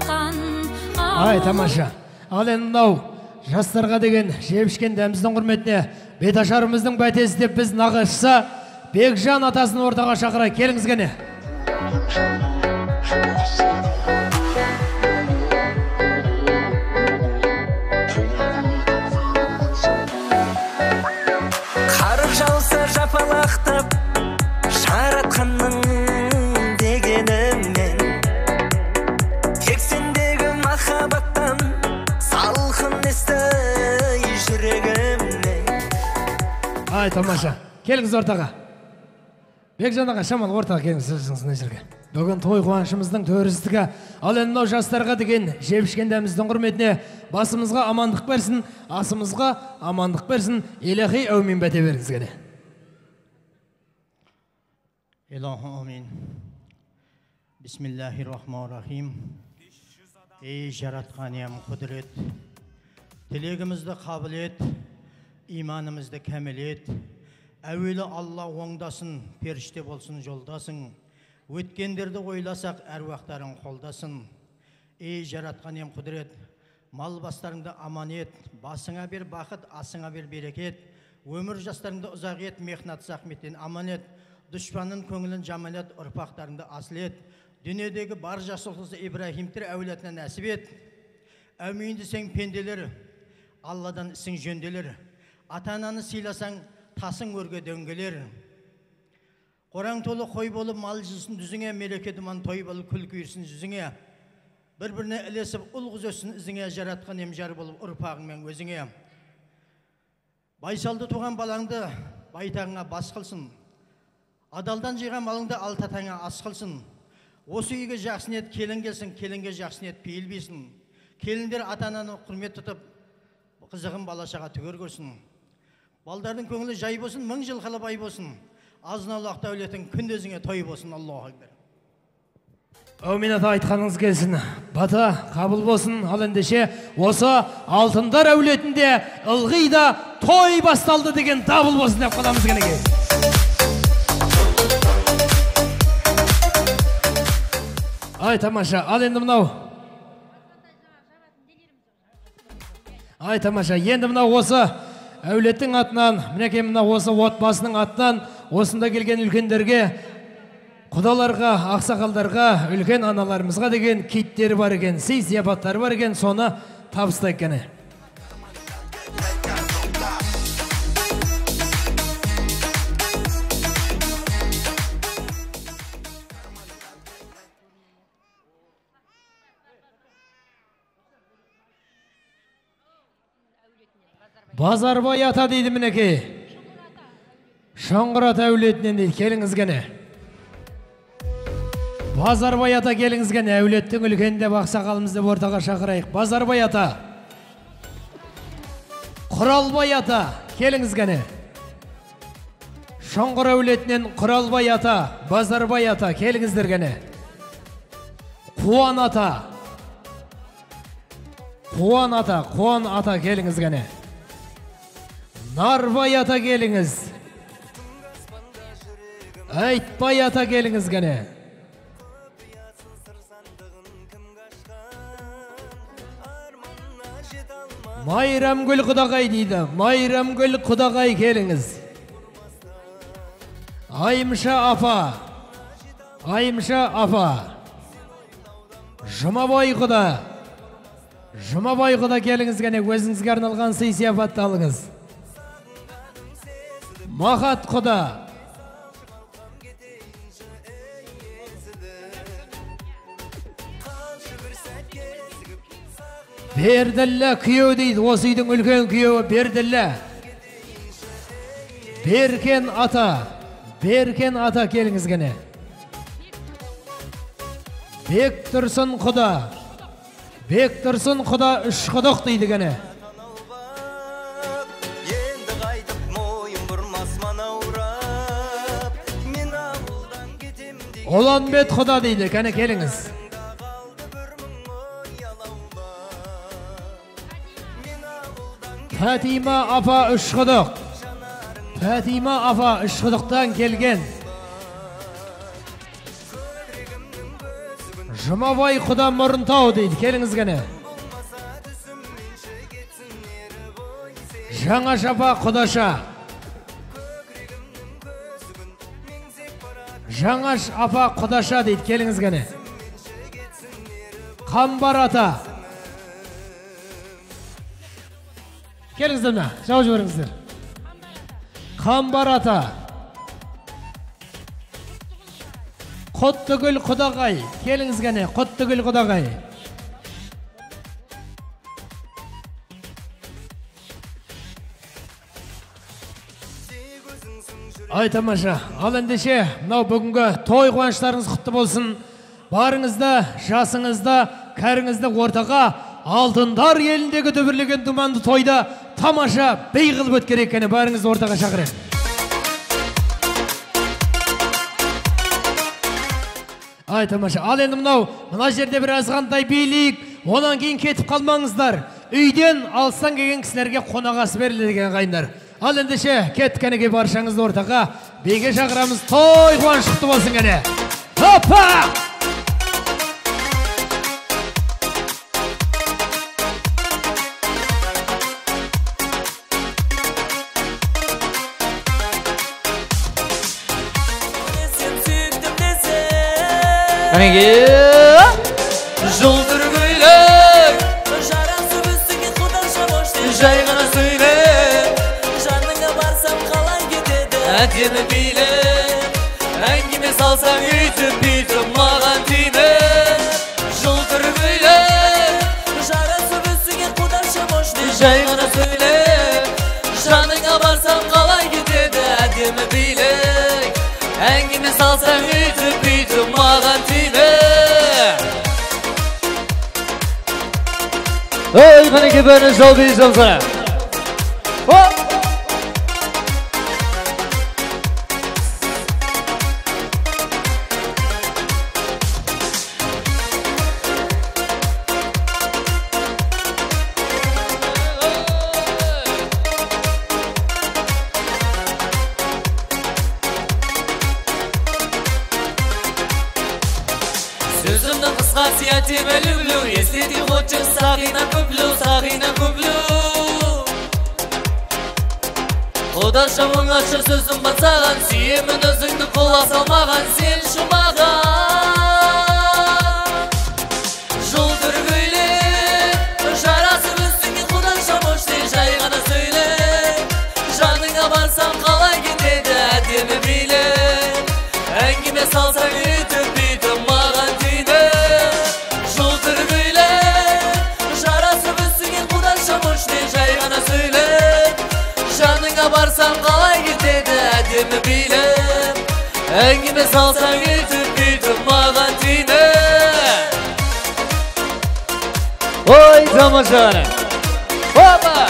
Speaker 6: жаратқан.
Speaker 4: Ай, тамаша. Ал енді мынау жастарға деген жеп ішкен дәміздің құрметіне беташарымыздың бәтесі деп біз нағашысы Бекжан атасын ортаға шақырайық. Келіңіз кәне.
Speaker 5: Қар жауса жапалақтап жаратқанның дегенімен, тек сендегі махаббаттан салқын есті жүрегімнен.
Speaker 4: Ай, тамаша. Келіңіз ортаға. Бекжан аға, шамал ортаға келіңіз, сіздің мына жерге. Бүгін той қуанышымыздың төрістігі. Ал енді мынау жастарға деген жеп ішкен дәміздің құрметіне басымызға амандық берсін, асымызға амандық берсін. Илахи әумин бәте беріңіз кәне.
Speaker 7: Илахи әумин. Бисмиллахир-рахманир-рахим. Ей жаратқан ем құдірет, тілегімізді қабыл ет, иманымызды кәміл ет. Әуелі Алла оңдасын, періште болсын жолдасың. Өткендерді ойласақ, әруақтарын қолдасын. Ей жаратқан ем құдірет, мал бастарыңды аман ет, басыңа бер бақыт, асыңа бер берекет. Өмір жастарыңды ұзақ ет, мехнат захметтен аман ет. Дұшпанның көңілін жаман ет, ұрпақтарыңды асыл ет. Дүниедегі бар жақсылықты Ибраһимтер әулетіне нәсіп ет. Әумин десең пенделер, Алладан ісің жөнделер. Ата-ананы сыйласаң, тасың өрге дөңгелер. Қораң толы қой болып, мал жүзсін жүзіңе, мереке думан той болып, күлкі үйірсін жүзіңе. Бір-біріне ілесіп, ұл қыз өссін ізіңе, жаратқан ем жар болып, ұрпағыңмен өзіңе. Байсалды туған балаңды байтағыңа бас қылсын. Адалдан жиған малыңды алты атаңа ас қылсын. Осы үйге жақсы ниет келін келсін, келінге жақсы ниет пейіл берсін. Келіндер ата-ананы құрмет тұтып, қызығын бала-шаға түгел көрсін. Балдардың көңілі жай болсын, мың жылқылы бай болсын. Азын-аулақ дәулетің күндізіңе той болсын. Аллаху акбар.
Speaker 4: Әумин ата, айтқаныңыз келсін. Бата қабыл болсын. Ал ендеше осы алтындар әулетінде ылғи да той басталды деген дабыл болсын деп қаламыз кәнекей. Ай, тамаша. Ал енді мынау. Ай, тамаша. Енді мынау осы әулеттің атынан, мінекей мына осы отбасының атынан осында келген үлкендерге, құдаларға, ақсақалдарға, үлкен аналарымызға деген киттері бар екен, сый зияпаттары бар екен, соны табыстайық кәне. Базарбай ата дейді мінекей. Шоңғыр ата әулетінен дейді. Келіңіз кәне. Базарбай ата келіңіз кәне. Әулеттің үлкені деп ақсақалымыз деп ортаға шақырайық. Базарбай ата. Құралбай ата келіңіз кәне. Шоңғыр әулетінен Құралбай ата, Базарбай ата келіңіздер кәне. Қуан ата. Қуан ата, Қуан ата келіңіз кәне. Нарбай ата келіңіз. Айтбай ата келіңіз кәне. Майрамгүл құдағай дейді. Майрамгүл құдағай келіңіз. Айымша апа. Айымша апа. Жұмабай құда. Жұмабай құда келіңіз кәне. Өзіңізге арналған сый сияпатты алыңыз. Махат құда. Берділлә күйеу дейді. Осы үйдің үлкен күйеуі Берділлә. Беркен ата. Беркен ата келіңіз кәне. Бектұрсын құда. Бектұрсын құда үш құдық дейді кәне. Ұланбет құда дейді, кәне келіңіз. Фатима апа үш құдық. Фатима апа үш құдықтан келген. Жұмабай құда Мұрынтау дейді, келіңіз кәне. Жаңа Жапа құдаша. Жаңаш апа құдаша дейді, келіңіз кәне. Қамбар ата. Келіңіздер мына, жауап жіберіңіздер. Қамбар ата. Құттыгүл құдағай, келіңіз кәне, Құттыгүл құдағай. Ай тамаша, ал ендеше, мынау бүгінгі той қуаныштарыңыз құтты болсын. Барыңызды, жасыңызды, кәріңізді ортаға алтындар еліндегі дүбірлеген думанды тойда тамаша би қылып өткерейік кәне, барыңызды ортаға шақырайық. Ай тамаша, ал енді мынау, мына жерде бір азғантай билейік, онан кейін кетіп қалмаңыздар. Үйден алыстан келген кісілерге қонақ асы беріледі екен ағайындар. Ал ендеше, кеттік кәнекей, баршаңызды ортаға биге шақырамыз. Той қуаныш құтты болсын кәне. Хоппа!
Speaker 3: Жылтыр көйлек жарасып үстіңе құдаша жай ғана сөйле, жаныңа барсам қалай кетеді әдемі билеп, әңгіме салсаң өйтіп бүйтіп маған тиме. Жылтыр көйлек жарасып үстіңе құдаша жай ғана сөйле, жаныңа барсам қалай кетеді әдемі билеп, әңгіме салсаң өйтіп бүйтіп маған тиме.
Speaker 8: Ой, қанеке, бәріне жол бей жолсана.
Speaker 3: Сөзімнің қысқасы я тебя люблю, если ты хочешь, сағина куплю, сағина куплю. Құдаша оңаша сөзім бар саған, сүйемін өзіңді құлақ салмаған, сен шумаған. Жылтыр көйлек жарасып үстіңе құдаша жай ғана сөйле, жаныңа барсам қалай кетеді әдемі билеп, әңгіме салсаң өйтіп бүйтіп маған тиді. Жылтыр көйлек жарасып үстіңе құдаша жай ғана сөйле, жаныңа барсам қалай кетеді әдемі билеп, әңгіме салсаң өйтіп бүйтіп маған тиді.
Speaker 8: Ой, тамаша! Опа!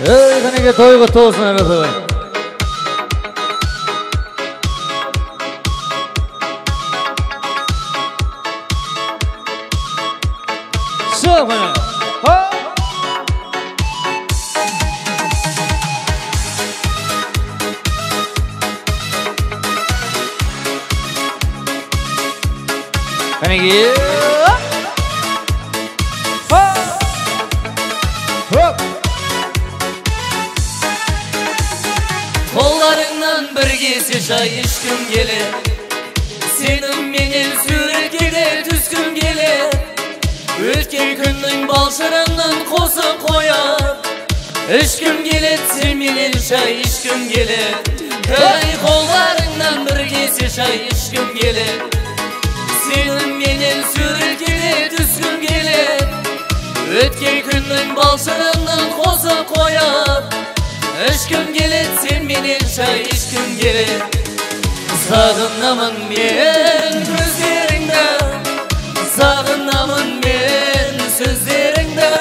Speaker 8: Ей, қанеке, той құтты болсын, арасы. Шығ, қане. Қанеке. Хоп!
Speaker 3: Қолдарыңнан бір кесе шай ішкім келеді, сеніменен суретке де түскім келеді, өткен күннің балшырынын қосып қояр, ішкім келеді, сеніменен шай ішкім келеді. Ей, қолдарыңнан бір кесе шай ішкім келеді, сеніменен суретке де түскім келеді, өткен күннің балшырынын қосып қояр, ішкім келеді, сеніменен шай ішкім келеді. Сағынамын мен көздеріңді, сағынамын мен сөздеріңді,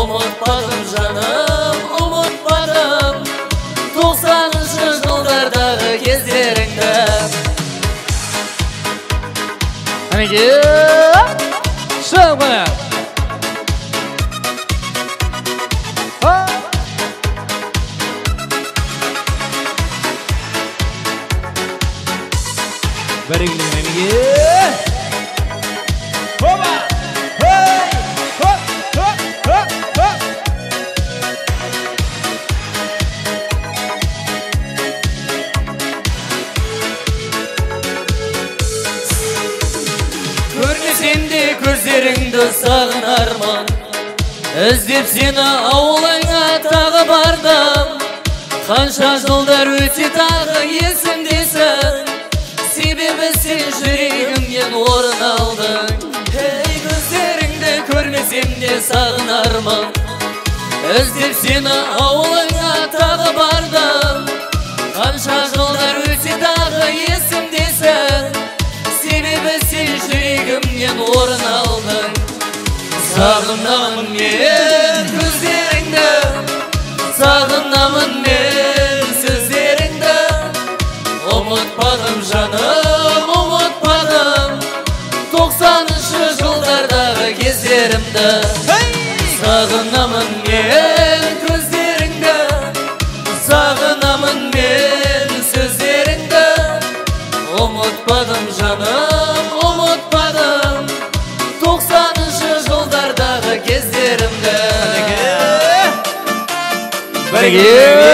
Speaker 3: ұмытпадым жаным, ұмытпадым 90-шы жылдардағы кездеріңді.
Speaker 8: Қанеке. Шық қане. Бәрекелді, қанеке.
Speaker 4: Хоба! Хей! Хоп! Хоп! Хоп! Хоп!
Speaker 3: Көрмесем де көздеріңді сағынармын, іздеп сені ауылыңа тағы бардым. Қанша жылдар өтсе тағы есімдесің, себебі сен жүрегімнен орын алдың. Ей, көздеріңді көрмесем де сағынармын, іздеп сені ауылыңа тағы бардым. Қанша жылдар өтсе тағы есімдесің, себебі сен жүрегімнен орын алдың. Сағынамын мен көздеріңді, сағынамын мен сөздеріңді. Ұмытпадым жаным, ұмытпадым 90-шы жылдардағы кездерімді. Сағынамын мен көздеріңді, сағынамын мен сөздеріңді. Ұмытпадым жаным, ұмытпадым 90-шы жылдардағы кездерімді.
Speaker 8: Бәрекелді.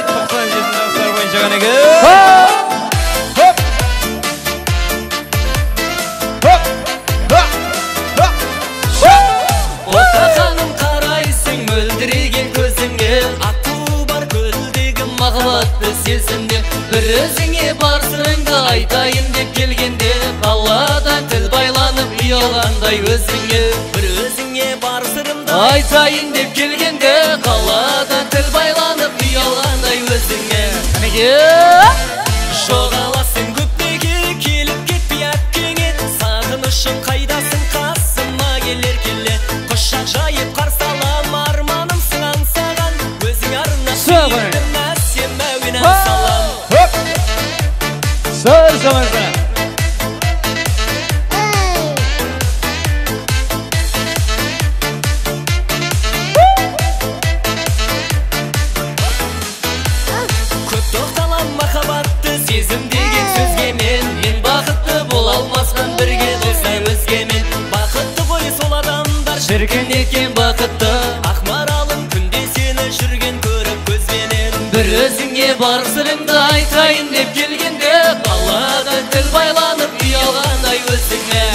Speaker 4: 97 жастар бойынша қанеке. Хоп! Хоп! Хоп! Хоп!
Speaker 3: Бота ханым, қарайсың мөлдіреген көзіңе, Ату бар көлдегі махаббатты сезімде. Бір өзіңе бар сырыңды айтайын деп келгенде, қаладан тіл байланып ұялғандай өзіңе.
Speaker 5: Бір өзіңе бар сырымды
Speaker 3: айтайын деп келгенде, қаладан тіл байланып ұялғандай өзіңе.
Speaker 8: Қанеке.
Speaker 5: Жоғаласың көптеге, келіп кетпей әпкеңе. Сағынышым қайдасың, қасыма келер келе. Құшақ жайып қарсы алам, арманымсың аңсаған. Өзің арнап сүйіктім әсем әуен ән салам.
Speaker 4: Хоп!
Speaker 8: Сыр заманша.
Speaker 5: Көп тоқталам махаббатты сезім деген сөзге мен.
Speaker 3: Мен бақытты бола алмаспын бірге болса өзгемен.
Speaker 5: Бақытты ғой сол адамдар,
Speaker 3: Шіркін екен бақытты,
Speaker 5: Ақмаралым күнде сені жүрген көріп көзбенен.
Speaker 3: бір өзіңе бар сырыңды айтайын деп келгенде, қаладан тіл байланып ұялғандай өзіңе.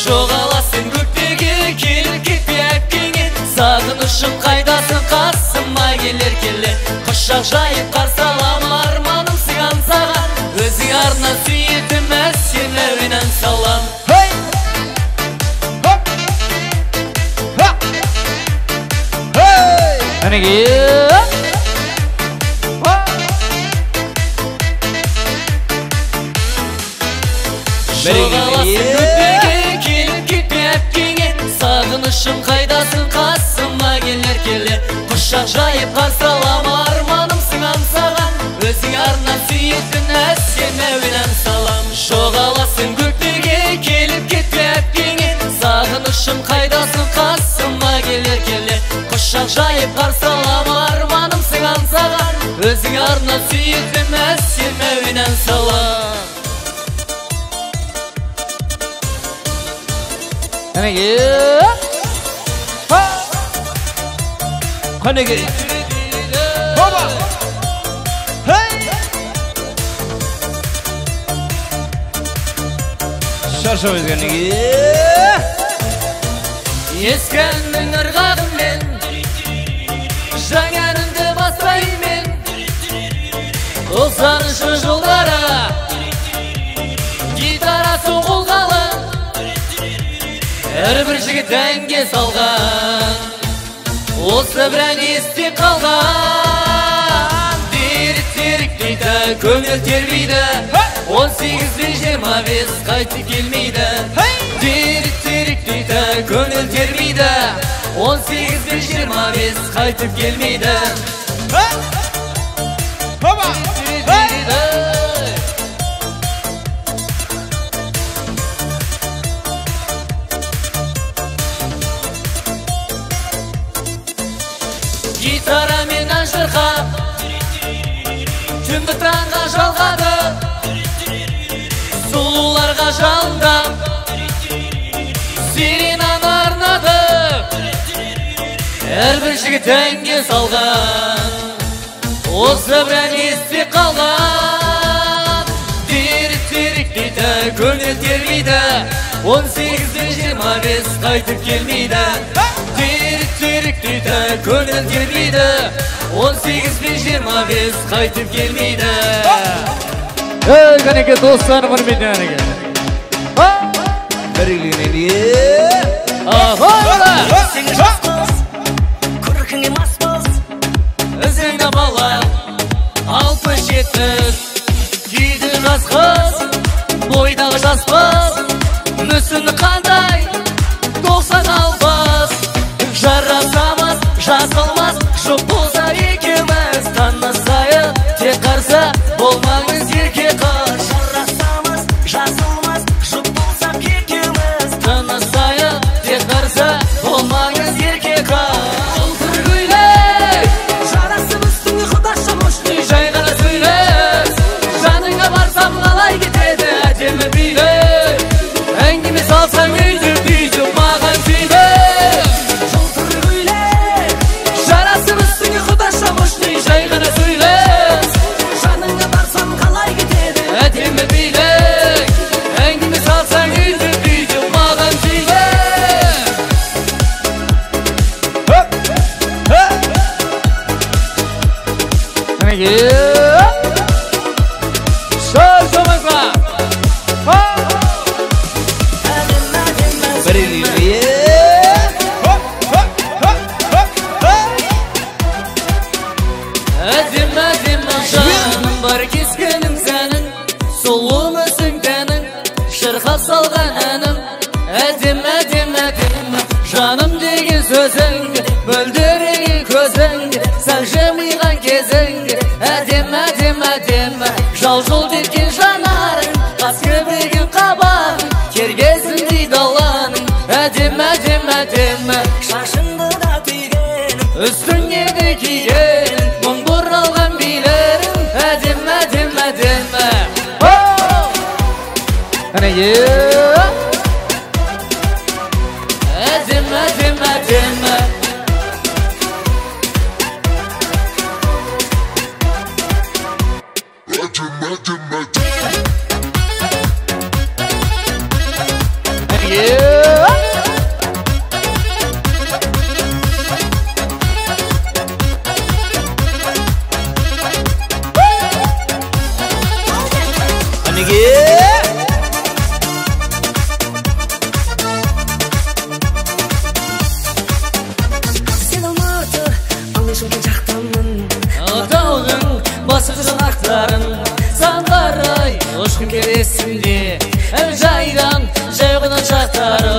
Speaker 3: Жоғаласың көктеге, келіп кетпе әпкеңе. Сағынышым қайдасың, қасыма келер келе. Құшақ жайып қарсы алам, арманымсың аңсаған. Өзің арнап сүйетім әсем әуен ән салам.
Speaker 4: Хей! Хоп! Хоп! Хей!
Speaker 8: Қанеке.
Speaker 3: Жоғаласың көктеге, келіп кетпе әпкеңе. Сағынышым қайдасың, қасыма келер келе. Құшақ жайып қарсы алам, арманымсың аңсаған. Өзің арнап сүйетін әсем әуен ән салам. Жоғаласың көктеге, келіп кетпе әпкеңе. Сағынышым қайдасың, қасыма келер келе. Құшақ жайып қарсы алам, арманымсың аңсаған. Өзің арнап сүйетін әсем әуен ән салам.
Speaker 8: Қанеке.
Speaker 4: Қанеке. Хоба! Хей! Шаршамайсыз қанеке.
Speaker 3: Ескі әннің ырғағымен, жаңа әнімді бастайын мен. 90-шы жылдары гитарасын қолға алып, әрбір жігіт әнге салған. Осы бір ән есте қалған. Терік терік дейді, көңіл тербейді. 18 бен 25 қайтып келмейді. Терік терік дейді, көңіл тербейді. 18 бен 25 қайтып келмейді.
Speaker 4: Хоба! Хей!
Speaker 3: Жалынға жалындап сиренаны арнады, әрбір жігіт әнге салған, осы бір ән есте қалған. Терік терік дейді, көңіл термейді, 18-ден 25 қайтып келмейді. Терік терік дейді, көңіл термейді, 18-ден 25 қайтып келмейді.
Speaker 8: Ей, кәнеке достар, құрметті әнеке.
Speaker 5: Көркіңе маспыз,
Speaker 3: Ізіңді бала 67, дейді жас қыз, бойдағы жас қыз, мүсіні қандай 96. Жарасамыз, жазылмас, жұп болса екеуміз, танысайық, тек қарсы болмаңыз ерке қыз.
Speaker 5: Жарасамыз, жазылмас, жұп болсақ екеуміз,
Speaker 3: танысайық, тек қарсы болмаңыз ерке қыз. Жылтыр көйлек,
Speaker 5: жарасып үстіңе құдаша мощный,
Speaker 3: жай ғана сөйлес, жаныңа барсам қалай кетеді әдемі билік. Әңгіме салсаң өйтіп бүйтіп маған сүйдік.
Speaker 5: Жылтыр көйлек,
Speaker 3: жарасып үстіңе құдаша мощный, жай ғана сөйлес,
Speaker 5: жаныңа барсам қалай кетеді
Speaker 3: әдемі билік. Әңгіме салсаң өйтіп бүйтіп маған сүйдік.
Speaker 8: Сөз жомызға.
Speaker 3: Әдемі әдемі жаным бар, кескінім сәнің, сұлу мүсін тәнің, шырқап салған әнім. Әдемі әдемі әдемі жаным деген сөзіңде, мөлдіреген көзіңде, сәл жымиған кезіңде. Әдемі әдемі әдемі жал-жұлт еткен жанарың, қас кірпігің қабағың, кергезіндей даланың. Әдемі әдемі әдемі
Speaker 5: шашыңды да түйгенім,
Speaker 3: үстіңе де кигенің, мың бұралған билерің. Әдемі әдемі әдемі. Әдемі әдемі әдемі.
Speaker 5: Сен Алматы, ал мен Шымкент жақтанмын.
Speaker 3: Таудың басып жақтарын, саңғарай ұшқын келесінде, жайдан жайғынан жақтары.